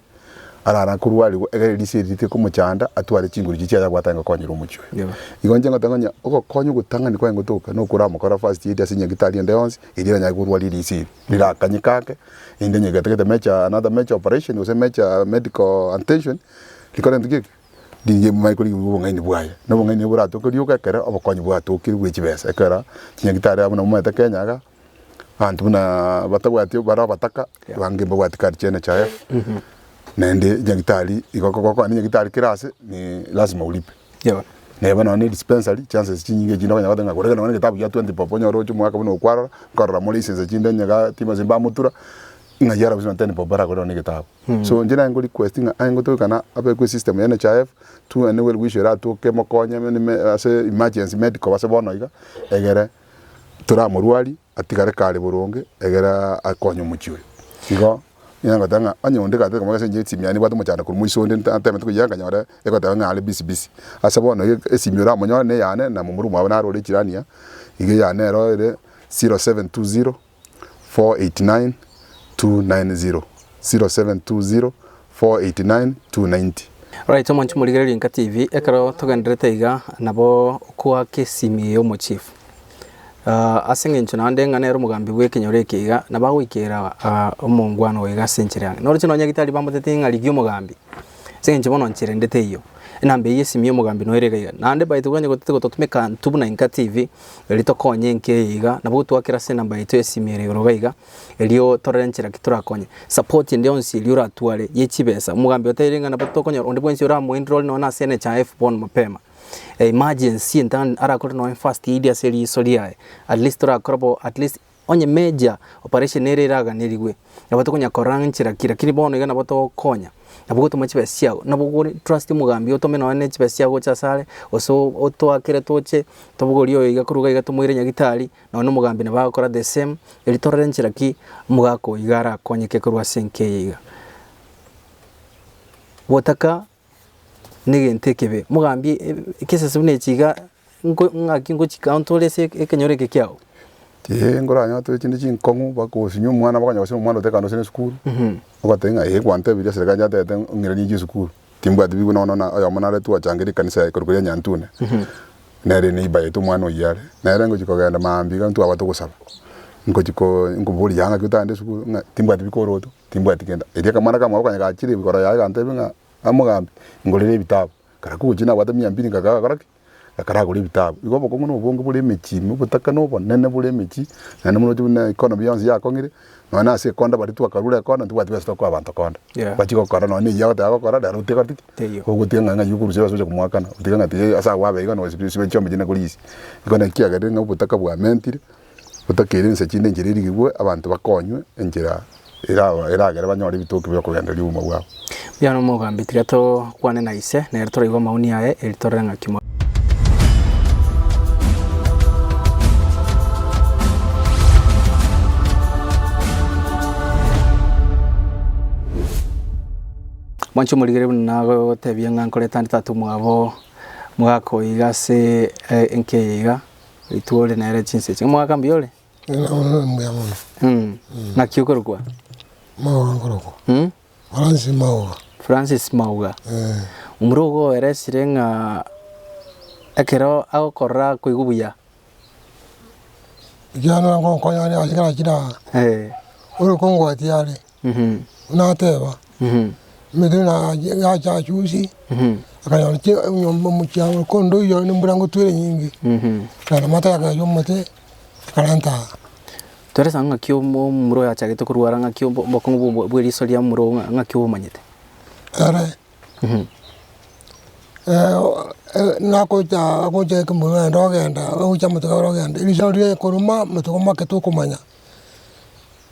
arara korwariwa egere riso eri ritige komochanda atware chinguru chiria chiaye abwate aye gokonyera omochie oyo. Ewa. Igo inche ngoteba ng'a ogokonya ogotang'ani kwaye gotoka nokoramokora first aid ase nyagetari ende yonsi, erio eranyare korwaria riso eri. Rirakanyeke ake, rinde onye getagete major another major operation gose major medical attention, rikore gento ki eke, riria manye korigia obong'aini bwaye. Na obong'aini obo boratoke rioka ekero obokonyi bwatokire bwe chibesa, ekero chinyagitari abwo nabo omanyete Kenya iga, abanto buna batabwati bare abataka, abange mbabwati card chia NHIF, naende nyagitari igo gokoenda nyagitari kera ase ni lazima ulipe. Neba nonya ne dispensary, chances chinyinge echinde okonyora goteba ng'a korende nonya egetabu gia twenty bob onyore oche omwaka buna okwarora, nkorora more esense chinde onye igaa timanyeti mbamotura, ng'ai arabuse nonya ten bob aragore nonya egetabu. So inche naye nko request ng'a aye ngotokana abekwe esystem ya NHIF, tu ene well wisher eratoke emokonye ase emergency medical ase bono iga, egere toramorwarie. Atigare kare boronge, egere akonye omochie oyo. Igo nigo ngoteba ng'a onye onde gatete komoa ase enchera esimi yaye nibwate omochando korwa moiso onde ntatemete koyia nkanyora egoteba ng'a are busy busy. Ase bono iga esimi oramonyore na eyane na momura omwabo naro ore echirani aa, iga eyane ero ere 0720 489 290, 0720 489 290. Alright omwanchi omorigereria Enka TV, ekero togendererete iga nabo okoaka esimi eye omochief. Ase eng'encho naende ng'a nere omogambi bw'ekenyoro eke iga, nabo agoikera omongwana oyo iga ase enchera yane. Noroche nonya gitari bamotebeti ng'a rigia omogambi, ase eng'encho bono nchera ende teiyo. Enamba eyio y'esimi y'omogambi noyo ere iga iga. Naende by the way onye gotete gototumeka intwe buna Enka TV, erio tokonye enka eye iga, nabo gotwakera ase enamba yaito y'esimi ere igoro iga iga, erio torore nchera ki torakonye. Support ende yonsi eria oratware ye chibesa, omogambi otebirie ng'a nabo tokonyora onde bwensi oramoenrol nonya ase NHIF bono mapema. Emergency entang'ani arakore nonya first aid ase eriso riaye, at least torakora bo at least onye major operation nere eraganerigwe, nabo tokonya korora ng'a nchera ki, lakini bono iga nabo togokonya, nabo ogotoma chibesa chiago, nabo ogore trust omogambi otome nonya ne chibesa chiago gocha asare, gose otoakere toche, tobogorie oyo iga korwa iga iga tomoire nyagetari, nonya na omogambi nabo agokora the same, erio torore nchera ki, omogaka oyo iga arakonyeke korwa ase enka eye iga. Gotaka. Negento ekebe, mogambie ekesese buna echi iga, nko ng'aki ngochika ntore ase ekenyoro eke kiao. Eeh nkoranyore tore chinde chinkong'u mpaka osinywe omwana bakonyora gose omwana otekana ase esukuru, ogateba ng'a eh gwantebirie eserekari yatebete ng'iranie inche esukuru, timbwati bi buna bono na oyomo nare twachangeire ekanisa ekorokwa ya Nyantune, nere eneighbour yaito omwana oyio are, nere ngochia kogenda maambia iga ntwaba togosaba, ngochia ko nkomoboria yaya ng'aki otagende esukuru ng'a timbwati bikoroto, timbwati kende. Erio akamwana kamwabo konya gachire igoro yaye gantebia ng'a. Amogambi, ngorere ebitabu. Karakwo gochia nabwate mia mbili ngakagakora ki? Ngakaragora ebitabu. Igo obokong'u na obonge bore emechie ime, obotaka na obonene bore emechie, naende moroche buna economy yonsi yakong'ire, nonya na ase ekonda baria twakarure ekonda ntobwati besa tokoa abanto konda. Yeah. Bachie gokora nonya eyio agoteba gokora rero otiga ki? Teiyo. Ogotiga ng'a ng'ai okorusia besa oche komoakana, otiga ng'a tiga ase agwo abe iga nonya sibe chiombe chinde korisia. Igo naki kiagerire ng'a obotaka bwamentire. Otakeire ense chinde enchera erigigwe abanto bakonywe enchera eragere banyore ebitoki biokogendereria obogima bwabo. Mbuya nomogambi tiga tokwane na ise nere toraigwe amaoni aye eri torore ng'aki more. Mwanche omorigereria buna nagotebia ng'a nkoreta ande tata omwabo omogaka oyo iga ase enka eye iga, oitwe ore nere chinsa echi. Omogaka mbuya ore? Mbuya mono. Ng'aki okorokwa? Mauga nkorokwa. Francis Mauga. Francis Mauga. Omura ogo oeresire ng'a ekero agokorora akoigwa buya. Ekiagera ngonkonya are ase kera kera ore kongwatia are, buna ateba, emete buna yacha achusi, akanyora chi enyomba omochie amo konde oyio ne embura ngotwere enyinge, akagenda amato akaecha omote, akarenta aa. Tweresa ng'aki omo omomura oyo achagete korwara ng'aki obo obokong'u bwa bwa eriso ria momura oo ng'aki obomanyete? Ere. Nakocha agocha ekemura naende ogenda, ogocha amatuko abere ogenda, eriso riria rikoruma amatuko make tokomanya,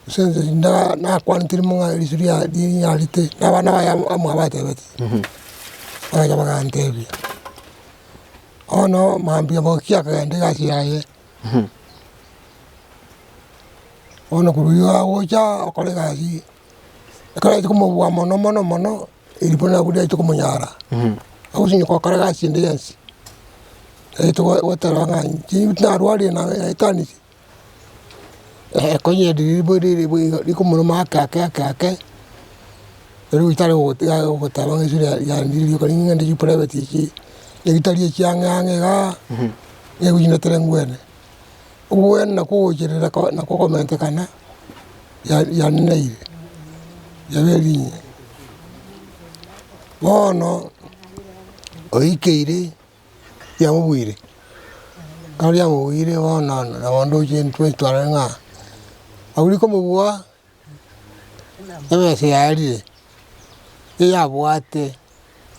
ase eng'encho nda nakwanete rimo ng'a eriso ria rinyarete na abana baye amo abatebeti, bagacha bagantebia. Bono mambia bokia akagenda egasi yaye, bono korwa igo agocha okora egasi. Ekero aachia komobua mono mono mono, eripo nabwo riacha komonyara, agosinywa gokora egasi ende yonsi, aete goteba ng'a inche narwarire na naetanire, konya riria riria rikomoroma ake ake ake ake, riria tari gotiga goteba ng'a esira yane rioka ning'ende chiprivate echi, nyagetari echi ang'e ang'e igaa, nigo chindetere ngwene. Ogwena nakwo ogocherera nakwo okomentekana yaneneire, yabeire rinyinga. Bono oikeire riamobuire, ekero riamobuire bono nabo ndoche intwe twarora ng'a abwo rikomobua ebesa yaerire, eyabwate.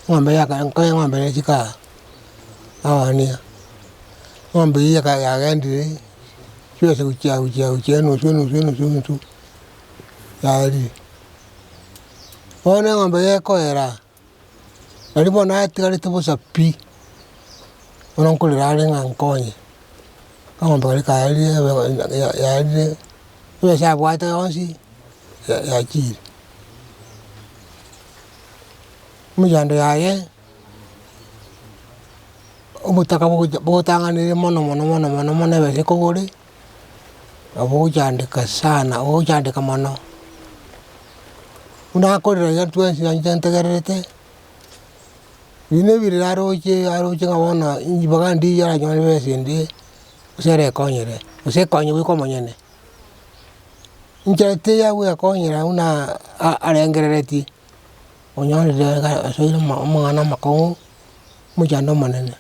Eng'ombe yaka nkoe eng'ombe ere chikaa aoonia, eng'ombe eywo yaka yagendire, chibesa gochia gochia gochia enusu enusu enusu enusu, yaerire. Bono eng'ombe gekoera, nario bono atigarete bosa pi, bono nkorera are ng'a nkonye, eng'ombe karia kaerire yaerire, ebesa abwate yonsi, yachire. Emechando yaye, obotaka bogocha bogotang'anire mono mono mono mono mono ebesa ekogore, nabo ogochandeka sana, ogochandeka mono. Buna akorera iga twensi na inche ntegererete, ebi na ebirero aroche aroche ng'a bono inche mpaka ndigie aranyore ebesa ende, gose arekonyere, gose ekonye goika omonyene. Inchera teiyo agwekonyera buna arengereretie, onyorire iga asoire amang'ana amakong'u, omochando omonene.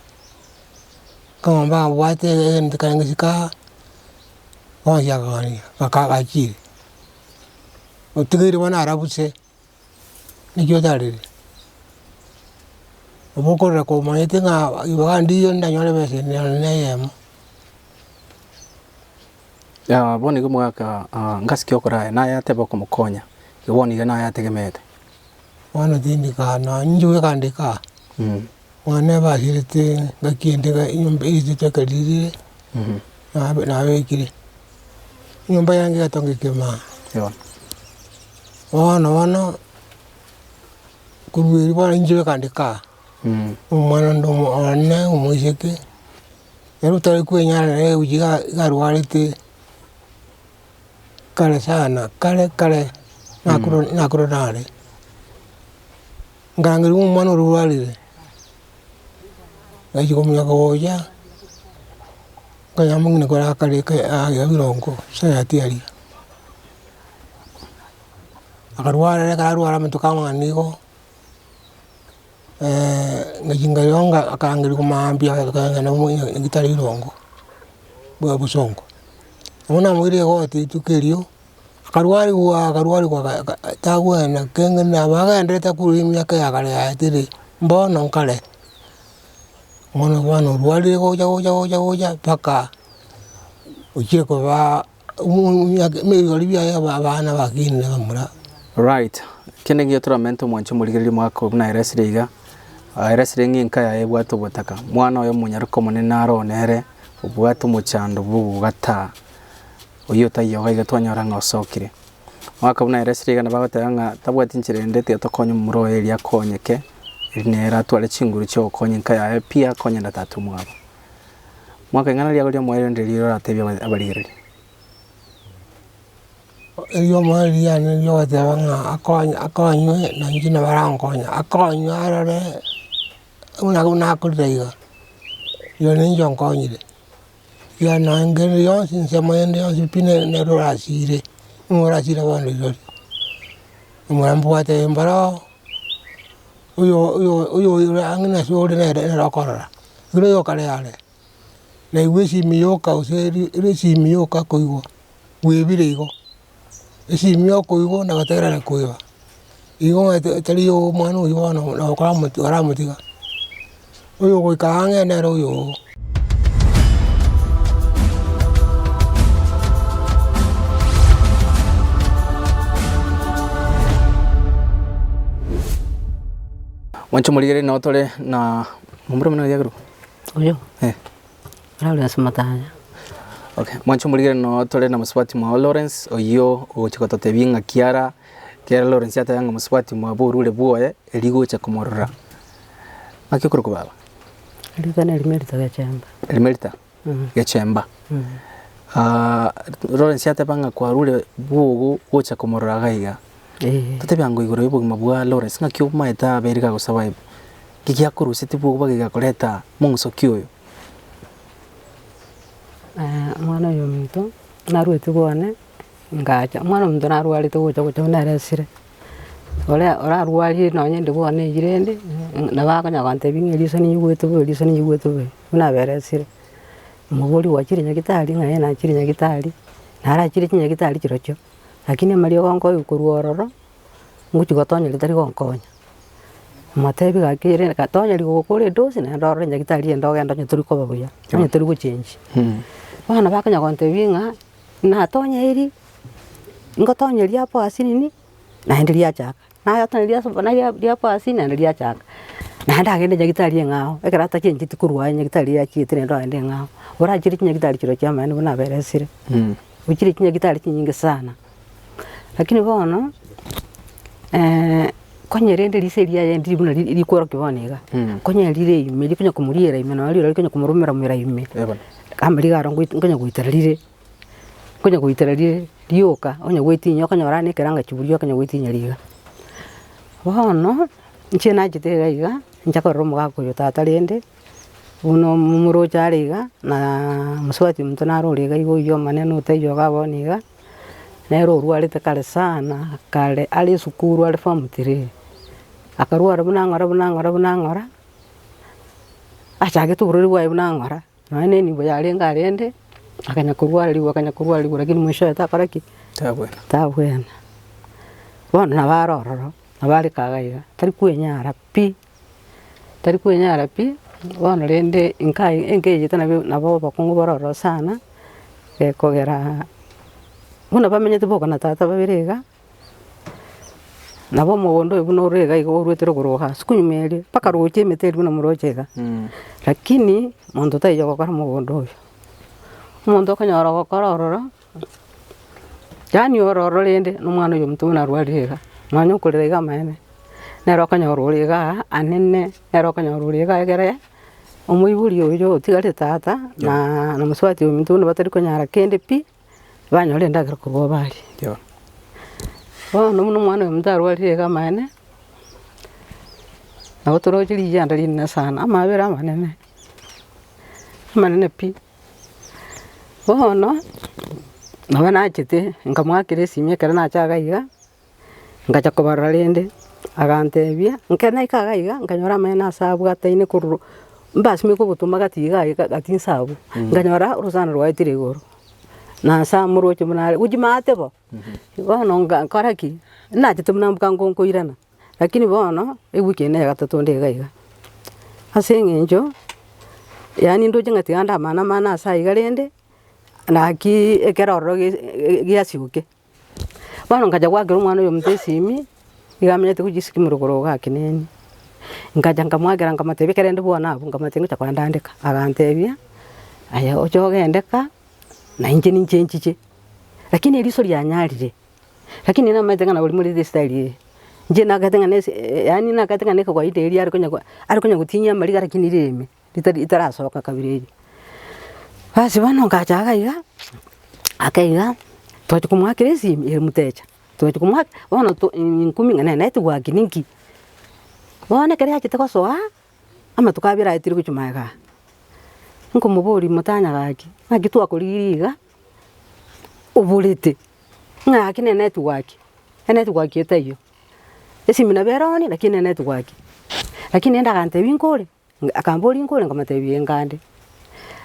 Ekeng'ombe abwate egento karenge isiko aa, bonsi akagania gachire, otigaire bono arabuse. Naki otarire? Obo okorora komanyete ng'a ibaga ndiyo ndanyore ebesa ende nonye na eyemo. Bono iga omogaka ngasike okora aya, naye atebe okomokonya, igo bono iga naye ategemeete. Bono tindi kaa nonye inche bweka nde kaa, mwana ebasirete ngaki ende iga enyomba erisito ekero ririre, nabe nabekire, enyomba yange egatonga ekemaa. Bono bono, korwa erio bono inche bweka nde kaa, omwana onde omo one omoiseke, ere otari kwenyara nere gochia iga iga arwarete kare sana, kare kare, nakoro nakoro nare. Nkarangerigwa omwana oria orwarire, ngachia kominyoka gocha, nkonyora omong'ina kore akare aa ebirongo, esayati aria. Akarwara ekero arwara amatuko amang'ana igo. Ngachia nkayonga akarangerigwa mambia akagenda nyagetari irongo, bwa bosongo. Nabo namoire egoti rituko erio, akarwariwa akarwariwa tagwena kenge nabo agenderete korwa emiaka ya kare yaetire, mbono nkare. Bono bono orwarire gocha gocha gocha gocha mpaka ochire kobaa. Ebigori biaye abana bakinire bamura. Right, kende ngiya toramente omwancho omorigereria omwaka oyo buna aeresire iga, aeresire ng'a enka yaye ebwate obotaka, mwana oye omonyaroke omonene naro one ere obwate omochando bwa obogataa, oyio otaiyo iga iga twanyora ng'a osokire. Omogaka buna ere esire iga nabo agoteba ng'a tabwati nchera ende tiga tokonye omomura oye erio akonyeke, eri nere atware chinguru chia ogokonya enka yaye pi akonye na tata omwabo. Mwaka ing'ana riago riomoerio ndiri oratebie abarigereria. Eriomoerio riane riogoteba ng'a akonye akonywe na inche nabo arankonye, akonywe arore buna buna akorire iga, rirorio ninche onkonyire. Ekiagera naende kende yonsi ensemo ende yonsi pi nere orasire, nigo orasire bono rirorio. Omwana mbwate mbaroo, oyo oyo oyo ore ang'e na ase ore nere nere okorora, ekero oyokare are. Naigwa esimi yoka gose eri ere esimi yoka koigwa, bwebire igo, esimi okoigwa na gotegerera koiba, igo omanyete tari omwana oywo bono nabo oramotiga, oyo ogoika ang'e nere oyoo. Mwanche omorigereria nabo tore na momura buna riagerwa. Oyo, Eh. Lawrence Matanya. Okay, mwanche omorigere no tore na mosubati mwao Lawrence, oyio ogochia gototebia ng'a kiara, kiara Lawrence ateba ng'a mosubati mwabo orure bwoye, erio gocha komorora. Ng'aki okorokwa baba? Erieta na Erimerita Gechemba. Erimerita Gechemba. Lawrence ateba ng'a kwarure bwogo gocha komorora iga iga. Eh. Totebia ango igoro ya obogima bwa Lawrence, ng'aki omaete abeire gagosurvive? Nki giakorusetie bwogo gegakoreta mong'uso ki oyo? Omwana oyo ominto narwete bwane ngacha, omwana ominto narwarete gocha gocha buna ere esire, ore orarwarie nonye inde bwane eywo rende, nabo akonya gontebia ng'a eriso ninyigwete bobe eriso ninyigwete bobe, buna abere esire. Moborie gwachire nyagetari ng'a ee nachire nyagetari, narachire chinyagetari chirochio, lakini amariogo nkoigwa korwa ororo, ngochia gotonyeria tari gonkonya. Motebie gaki ere gatonya rigoko ore edosi naende orore nyagetari ende ogende onye tori koba buya, onye tori gochengi. Bono bakonya gontebia ng'a natonyeiri, ngotonyeria hapo asinini, naende riachaka, natonya ria riapo asini naende riachaka. Naende agende nyagetari eng'ao, ekero atachencheti korwa aye nyagetari yachiete naende ogende eng'ao. Orachire chinyagitari chirochio chiamaene buna aberesire, ochire chinyagitari chinyinge sana. Lakini bono, konya rende riise riaye ndiri buna ri rikworokia bono iga, konya rire ime rikonya komoriera ime nonye rirorio rikonya komoromera mera ime, amariga aro ngoit nkonya goitera rire, nkonya goitera rire rioka onya goetinyia okonyora ane ekeranga chiburia okonya goetinyia riga. Bono, inche nachete iga iga, ncha korora omogaka oyo tata rende. Buna omoroche are iga, na mosubati ominto naro ore iga iga oyio omonene otaiyo iga bono iga, nere orwarete kare sana, kare are esukuru are form three, akarwara buna ng'ora buna ng'ora buna ng'ora, achagete oborwaire bwaye buna ng'ora, nonya na enibo yarenge arende, akanya korwarigwa akanya korwarigwa lakini mwisho oye takora ki? Tabwena. Tabwena. Bono nabo are ororo, nabo are kaga iga, tari kwenyara pi. Tari kwenyara pi, bono rende inka enka eye nabo nabo obokong'u bore ororo sana, gekogera buna bamenyete boka na tata babere iga, nabo omogondo oyo buna ore iga iga orwete rogoro igaa ase konyuma eria, mpaka roche emete eria buna moroche iga. Lakini monto taiyo ogokora omogondo oyo, omonto okonyora ogokora ororo. Yaani ororo rende na omwana oyo omonto buna arwarire iga, nonya okorera iga amaene, nere okonyora ore igaa anene, nere okonyora ore igaa egere, omoibori oyo otigarete tata, na na mosubati ominto buna batari konyara kende pi, banyore endagera korwa baria. Bono buna omwana oyo omonto arwarire iga amaene, nabo toroche riyianda rinene sana, amabera amanene, amanene pi. Bono, nabo nachete nkamoakera esimi ekero nacha iga iga, ngacha kobarora rende, agantebia, ekero naika iga iga, nkanyora amang'ana ase abwataine korwa mbasimeka obotuma gati iga iga gati inse abwo, nkanyora orosana rwaetire igoro, na ase amoroche buna are gochia maate bo, bono nka nkora ki, nachete buna mbuka nkoirana. Lakini bono, ewiki eye na eyagatato nde iga iga, ase eng'encho, yaani ndoche ng'a tiga ndamana amana ase aiga rende, naki ekero ororo ge giasioke. Bono nkacha goakera omwana oyo omonto esimi, iga amenyete gochia isiko rogoro igaa kineni, nkacha nkamoakera nkamotebia ekere inde bono abwo, nkamotebia ngocha kogenda ande ka, agantebia, aye oche ogende ka, na inche ninche nchiche, lakini eriso rianyarire. Lakini namaete ng'a nabo morete estyle eye. Inche nagete ng'a nese yaani nagete ng'a nekawaida eria are konya are konya gotinyia amariga lakini rire ime, ritari ritarasoka kabira erio. Basi bono ngacha iga iga, ake iga, twachia komoakera esimi ere motecha, twachia komoakera, bono to nkumi ng'a nere network ninki. Bono ekero yachete gosoa, amatuko abere aetire gochia magega aa, nkomoboria motanya gaki, naki twakorigirie iga, oborete, ng'a gaki ne network, enetwork etaiyo, esimi nabo ere on lakini enetwork, lakini rende agantebia nkore. Akamboria nkore nkamotebia ee nkande,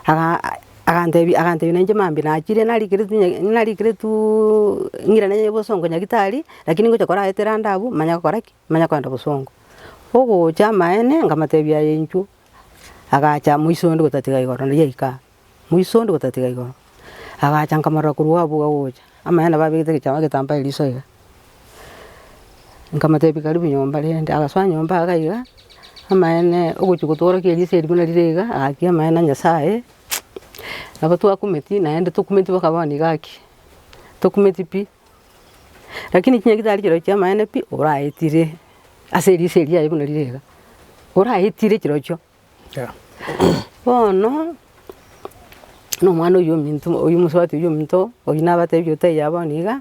aga agantebia agantebia nainche mambia nachire narikeretwe nya narikeretwuuuu ng'irane onye bosongo nyagetari, lakini ngocha koraetera ande abwo manya gokora ki? Manya kogenda bosongo. Ogocha amaene nkamotebia aye inchuo, agacha moiso onde gotatiga igoro riria aika aa, moiso onde gotatiga igoro. Agacha nkamorora korwa abwo iga gocha, amaene nabo abegete egecha egetambaa eriso iga. Nkamotebia karibu nyomba rende, agasoa nyomba iga iga, amaene ogochia gotworokia eriso eri buna rire iga, gaki amaene a Nyasaye, nabo twakumeti naende tokumeti mpaka bono iga gaki, tokumeti pi. Lakini chinyagitari chirochio chia amaene pi, oraetire ase eriso eri riaye buna rire iga, oraetire chirochio. Bono, na omwana oywo ominto oywo omosubati oywo ominto, oywo nabatebia otaiyo bono iga,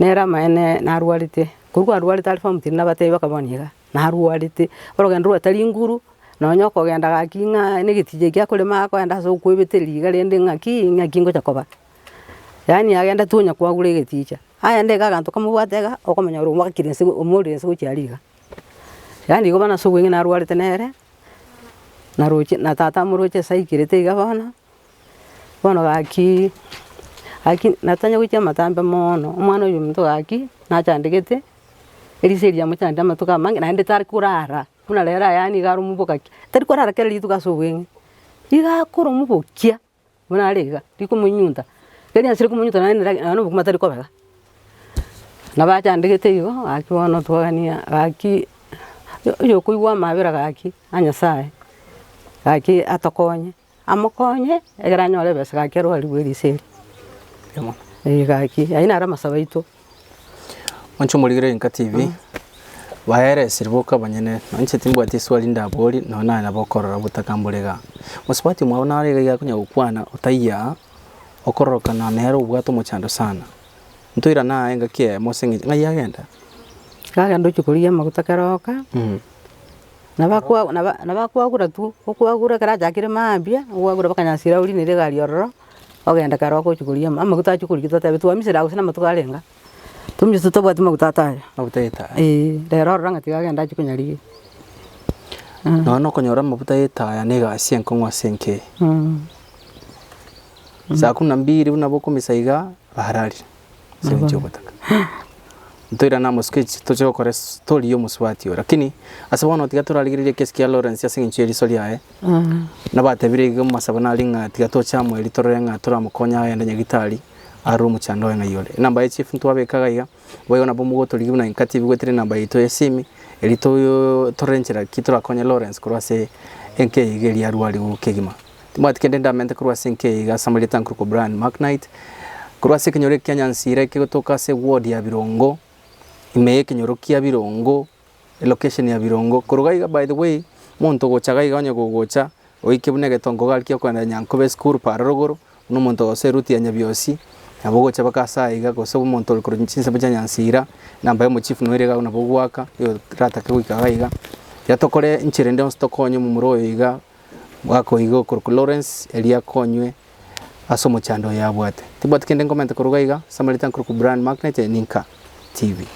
nere amaene narwarete, korwa arwarete are form three nabatebia mpaka bono iga, narwarete, orogendo rwatari nguru, nonya okogenda gaki ng'a na egeticha eki akorema akoenda ase okoebetereria iga rende ng'aki ng'aki ngocha koba. Yaani agenda tu onya kwagura egeticha, aende iga aganto kamobwate iga, okomonyora omwakire nse omourire nse gochia aria iga. Yaani igo bono ase obweng'e narwarete nere. Naroche na tata amoroche ase aikerete iga bono, bono gaki gaki natanya gochia amatambe moono, omwana oyo ominto gaki nachandegete, eriso eria riamochandire amatuko amange naende tari korara, buna rero aya yaani iga are omoboka ki, tari korara kera rituko ase obweng'e, iga akora omobokia buna are iga, rikomonyunta, riria riansire komonyunta naende nere nonye na obokima tari kobega. Nabo achandegete igo, gaki bono twagania gaki oyokoigwa amabera gaki a Nyasaye, gaki atokonye, amokonye ekero anyore ebesa gaki arwarigwe eriso eri. Eeh gaki, aywo naro amasabo aito. Inche omorigereria Nka TV, baeresire boka abanyene, nonye inche timbwati eswali ndabori, nonye naye nabo okorora obotaka mbore igaa. Mosubati omwabo nare iga iga akonya gokwana otaiyo aa, okororokana nere obwate omochando sana. Ntoirane aa engaki eyemo ase eng'encho ng'ai agenda? Nagenda ochia korigia amaguta keroka, nabo nabo nabakwagura tu, okwagura ekero achakire mambia, okwagura mpaka nyasira orinere egari ororo, ogenda keroka ochia korigia ama amaguta achia korigia totebe twamisire gose na amatuko arenga, twamisire tobwati maguta atayo. Amaguta ya etaya. Eeh, rero ororo ng'a tiga agende achie konyarigia. Nonya na okonyora amaguta ya etaya na egasi enkong'u ase enka eye. Saa kumi na mbili buna bokomisa iga, bararire ase eng'encho y'ogotaka. Ntoirane amosike echi toche gokora estory ya omosubati oyo, lakini ase bono tiga torarigererie ekesi kia Lawrence ase eng'encho y'eriso riaye, nabatebire iga omomasabo nare ng'a tiga toche amo erio torore ng'a toramokonye agende nyagitari arore omochando oye ng'ai ore. Enamba ya chief ntwabeka iga iga, boigo nabo mogotorigia buna Nka TV goetera enamba yaito ya esimi, erio toyo torore enchera ki torakonye Lawrence korwa ase enka eye iga eria arwarigwe kegima. Timbwati kende ndamente korwa ase enka eye iga ase amarieta nkorokwa Brian McKnight, korwa ase ekenyoro eke kia Nyansira ekegotoka ase eward ya Birongo, ime y'ekenyoro kia Birongo, elocation ya Birongo. Korwa iga iga by the way, omonto ogocha iga iga onye gogocha, oike buna egetongo iga aria kiokoenda Nyankoba esukuru para rogoro, buna omonto ogosoa eruti ya Nyabiosi, nabo ogocha mpaka ase aya iga, gose omonto ore korwa chinsemo chia Nyansira, enamba ya omochifu noyo ere iga nabo ogoaka, oyoratake goika iga iga. Tiga tokore enchera ende yonsi tokonye omomura oyo iga. Gakoiga okorokwa Lawrence, erio akonywe ase omochando oye abwate. Timbwati kende nkomente korwa iga iga, ase amarieta nkorokwa Brian Magnate, Ninka TV.